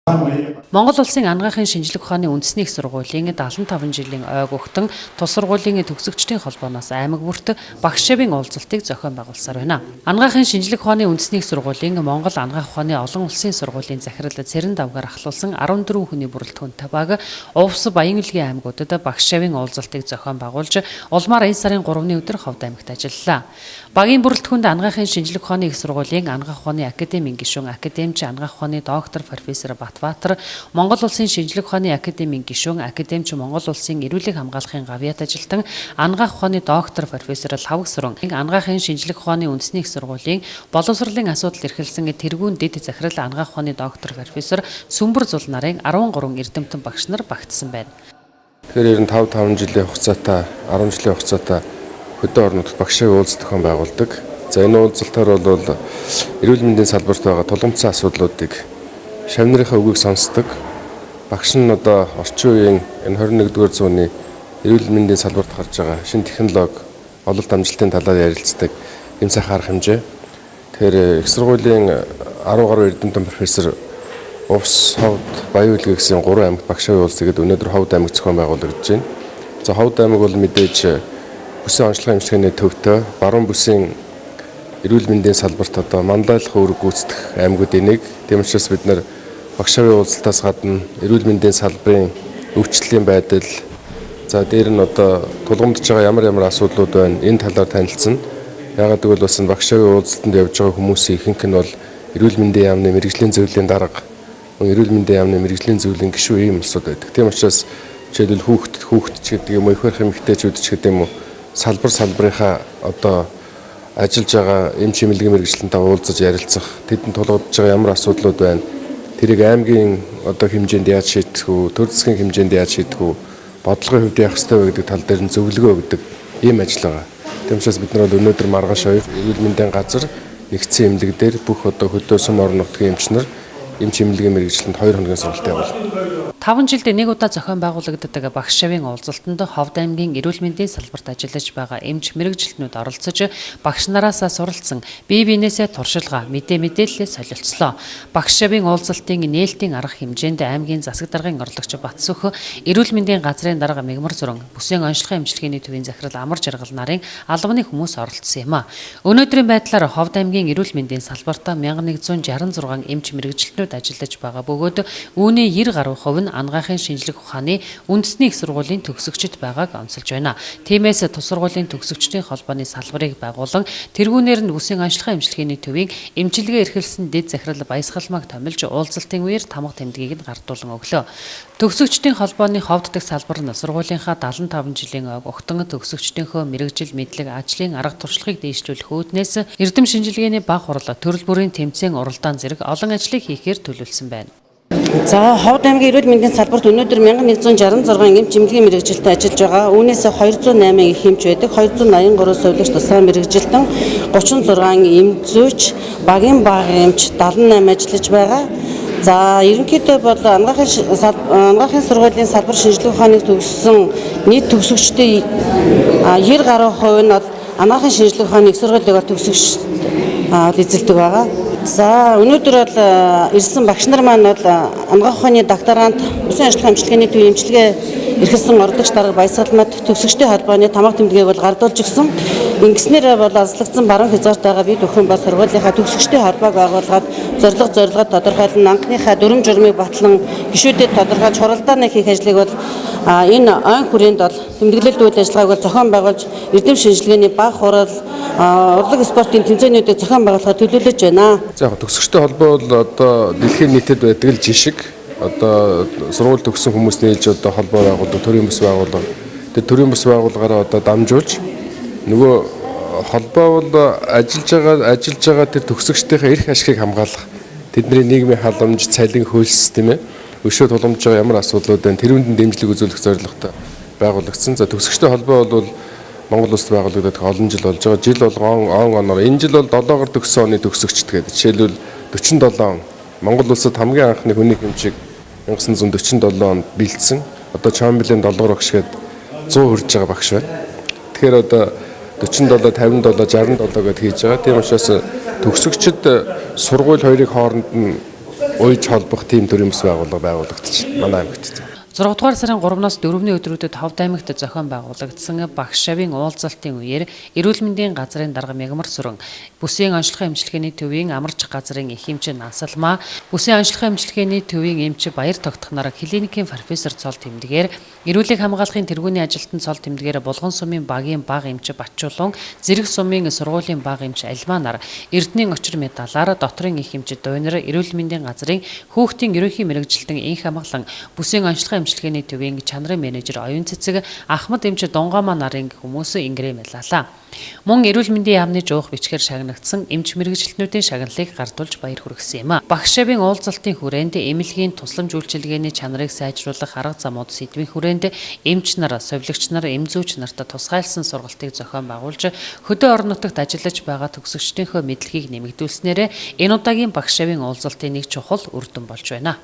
Монгол улсын анагаахын шинжлэх ухааны үндэсний их сургуулийн 75 жилийн ойг угтан тус сургуулийн төгсөгчдийн холбооноос аймаг бүрт багш шавийн уулзалтыг зохион байгуулсаар байна. Анагаахын шинжлэх ухааны үндэсний их сургуулийн Монгол анагаах ухааны олон улсын сургуулийн захирал Цэрэн давгаар ахлуулсан 14 хүний бүрэлдэхүүнтэй баг Увс Баян-Өлгийн аймагуудад багш шавийн уулзалтыг зохион байгуулж улмаар энэ сарын 3-ны өдөр Ховд аймагт ажиллалаа. Багийн бүрэлдэхүүнд анагаахын шинжлэх ухааны их сургуулийн анагаах ухааны академийн гишүүн академич анагаах ухааны доктор профессор Батбаатар, Монгол улсын шинжлэх ухааны академийн гишүүн академич Монгол улсын эрүүлэг хамгаалахын гавьяат ажилтан анагаах ухааны доктор профессор Лхавгсүрэн, анагаахын шинжлэх ухааны үндэсний их сургуулийн боловсролын асуудал эрхэлсэн тэргүүн дэд захирал анагаах ухааны доктор профессор Сүмбэр Зул нарын 13 эрдэмтэн багш нар багтсан байна. Тэгэхээр ер нь 5 5 жилийн хугацаатай, 10 жилийн хугацаатай хөдөө орнуудад багшийн уулзалт зохион байгуулдаг. За, энэ уулзалтаар бол эрүүл мэндийн салбарт байгаа тулгамдсан асуудлуудыг шавь нарынхаа үгийг сонсдог. Багш нь одоо орчин үеийн энэ 21-р зууны эрүүл мэндийн салбарт гарч байгаа шинэ технологи, ололт амжилтын талаар ярилцдаг юм сайхан арга хэмжээ. Тэгэхээр их сургуулийн 10 гаруй эрдэмтэн профессор Увс, Ховд, Баян-Өлгий гэсэн 3 аймагт багшийн уулзалт өнөөдөр Ховд аймаг зохион байгуулагдаж байна. За, Ховд аймаг бол мэдээж бүсийн онцлогын эмчилгээний төвтэй, баруун бүсийн эрүүл мэндийн салбарт одоо манлайлах үүрэг гүйцэтгэх аймагуудын нэг. Тийм учраас бид нар багшийн уулзалтаас гадна эрүүл мэндийн салбарын өвчлөлийн байдал, за, дээр нь одоо тулгамдж байгаа ямар ямар асуудлууд байна, энэ талаар танилцсан. Яагаад гэвэл бас энэ багшийн уулзалтанд явж байгаа хүмүүсийн ихэнх нь бол эрүүл мэндийн яамны мэргэжлийн зөвлөлийн дарга, эрүүл мэндийн яамны мэргэжлийн зөвлөлийн гишүүн ийм улсууд байдаг. Тийм учраас жишээлбэл хүүхэд ч гэдэг юм уу, эх барих эмэгтэйчүүд ч гэдэг юм уу, салбар салбарынхаа одоо ажиллаж байгаа эмч эмнэлгийн мэргэжилтэнтэй уулзаж ярилцах, тэдэнд тулгамдж байгаа ямар асуудлууд байна, тэрийг аймгийн одоо хэмжээнд яаж шийдэх үү, төр засгийн хэмжээнд яаж шийдэх үү, бодлогын хувьд яах ёстой вэ гэдэг тал дээр нь зөвлөгөө өгдөг ийм ажил байгаа. Тийм учраас бид нар бол өнөөдөр маргааш хоёр эрүүл мэндийн газар нэгдсэн эмнэлэг дээр бүх одоо хөдөө сум орон нутгийн эмч нар эмч эмнэлгийн мэргэжилтэнд 2 хоногийн сургалт явуулна. 5 жилд нэг удаа зохион байгуулагддаг багш шавийн уулзалтанд Ховд аймгийн эрүүл мэндийн салбарт ажиллаж байгаа эмч мэргэжилтнүүд оролцож багш нараасаа суралцсан, бие биенээсээ туршилгаа, мэдээллээ солилцлоо. Багш шавийн уулзалтын нээлтийн арга хэмжээнд аймгийн засаг даргын орлогч Батсүх, эрүүл мэндийн газрын дарга Мегмар Зүрэн, бүсийн онцлогын эмчилгээний төвийн захирал Амар Жаргал нарын албаны хүмүүс оролцсон юм а. Өнөөдрийн байдлаар Ховд аймгийн эрүүл мэндийн салбарт 1166 эмч мэргэжилтнүүд ажиллаж байгаа бөгөөд үүний 90 гаруй хувь нь анагаахын шинжлэх ухааны үндэсний их сургуулийн төгсөгчид байгааг онцолж байна. Тиймээс тус сургуулийн төгсөгчдийн холбооны салбарыг байгуулан тэргүүнээр нь бүсийн онцлогын эмчилгээний төвийн эмчилгээ эрхэлсэн дэд захирал Баясгалмааг томилж уулзалтын үеэр тамга тэмдгийг нь гардуулан өглөө. Төгсөгчдийн холбооны Ховд дахь салбар нь сургуулийнхаа 75 жилийн ойг угтан төгсөгчдийнхөө мэргэжил мэдлэг, ажлын арга туршлагыг дээшлүүлэх үүднээс эрдэм шинжилгээний бага хурал, төрөл бүрийн тэмцээн, уралдаан зэрэг олон ажлыг хийхээр төлөвлөсөн байна. За, Ховд аймгийн эрүүл мэндийн салбарт өнөөдөр 1166 эмч эмнэлгийн мэргэжилтэн ажиллаж байгаа. Үүнээс 208 эх эмч байдаг, 283 сувилагч тусгай мэргэжилтэн, 36 эм зүйч, багийн бага эмч 78 ажиллаж байгаа. За, ерөнхийдөө бол анагаахын сургуулийн салбар шинжлэх ухааныг төгссөн нийт төгсөгчдийн 90 гаруй хувь нь бол анагаахын шинжлэх ухааны их сургуулийг бол төгсөгч эзэлдэг байгаа. За, өнөөдөр бол ирсэн багш нар маань бол анагаах ухааны докторант, бүсийн онцлог эмчилгээний төвийн эмчилгээ эрхэлсэн орлогч дарга Баясгалмад төгсөгчдийн холбооны тамга тэмдгийг бол гардуулж өгсөн. Ингэснээр бол алслагдсан баруун хязгаарт байгаа бид бүхэн бас сургуулийнхаа төгсөгчдийн холбоог байгуулгаад зорилго тодорхойлон, анхныхаа дүрэм журмыг батлан, гишүүдэд тодорхойлж, хуралдааны хийх ажлыг бол энэ ойн хүрээнд бол тэмдэглэлт үйл ажиллагааг бол зохион байгуулж, эрдэм шинжилгээний бага хурал, урлаг спортын тэмцээнүүдийг зохион байгуулахаар төлөвлөж байна. За, яг төгсөгчтэй холбоо бол одоо дэлхийн нийтэд байдаг л жишг. Одоо сургууль төгссөн хүмүүс нийлж одоо холбоо байгуулдаг, төрийн бас байгууллага. Тэр төрийн бас байгууллагаараа одоо дамжуулж нөгөө холбоо бол ажиллаж байгаа тэр төгсөгчдийнхээ эрх ашигыг хамгаалах, тэдний нийгмийн халамж, цалин, хөлс, тийм ээ, өшөө тулгамдж байгаа ямар асуудлууд байна, тэрүүнд нь дэмжлэг үзүүлэх зорилготой байгуулагдсан. За, төгсөгчтэй холбоо бол Монгол улсад байгуулагдаад олон жил болж байгаа. Жил болгон он оноор, энэ жил бол 7-оор төгссөн оны төгсөгчд гэдэг. Жишээлбэл, 47 он Монгол улсад хамгийн анхны хүний эмчийг 1947 онд бэлдсэн. Одоо Чоомбилийн Долгор багш гээд 100 хүрж байгаа багш байна. Тэгэхээр одоо 47, 57, 67 гэдээ хийж байгаа. Тийм учраас төгсөгчд сургууль хоёрыг хооронд нь уйж холбох тийм төрлийн бас байгууллага байгуулагдчих манай аймагт. 6 дугаар сарын 3-наас 4-ний өдрүүдэд Ховд аймагт зохион байгуулагдсан багш шавын уулзалтын үеэр эрүүл мэндийн газрын дарга Мягмар Сүрэн, бүсийн онцлогын эмчилгээний төвийн амарч газрын их эмч Нансалмаа, бүсийн онцлогын эмчилгээний төвийн эмч Баяр Тогтхноор, клиникийн профессор Цол Тэмдгээр, эрүүлийг хамгаалахын тэргүүний ажилтан Цол Тэмдгээр, Булган сумын багийн бага эмч Батчулуун, Зэрэг сумын сургуулийн бага эмч Альманаар, Эрдэнийн очир медалаар дотрын их эмч Дуйнар, эрүүл мэндийн газрын хүүхдийн ерөнхий мэргэжилтэн Инх Амгалан, бүсийн онцлогын эмчилгээний төвийн чанарын менежер Оюун Цэцэг, Ахмад эмч Дунгаамаа нарын хүмүүс ингэрээ мэлалаа. Мөн эрүүл мэндийн яамны жуух бичгээр шагнагдсан эмч мэргэжилтнүүдийн шагналыг гардуулж баяр хүргэсэн юм а. Багш шавын уулзалтын хүрээнд эмнэлгийн тусламж үйлчилгээний чанарыг сайжруулах арга замууд сэдвийн хүрээнд эмч нар, совилогч нар, эм зүйч нарт тусгайлсан сургалтыг зохион байгуулж хөдөө орон нутагт ажиллаж байгаа төгсөгчдийнхөө мэдлэгийг нэмэгдүүлснээр энэ удаагийн багш шавын уулзалтын нэг чухал үр дүн болж байна.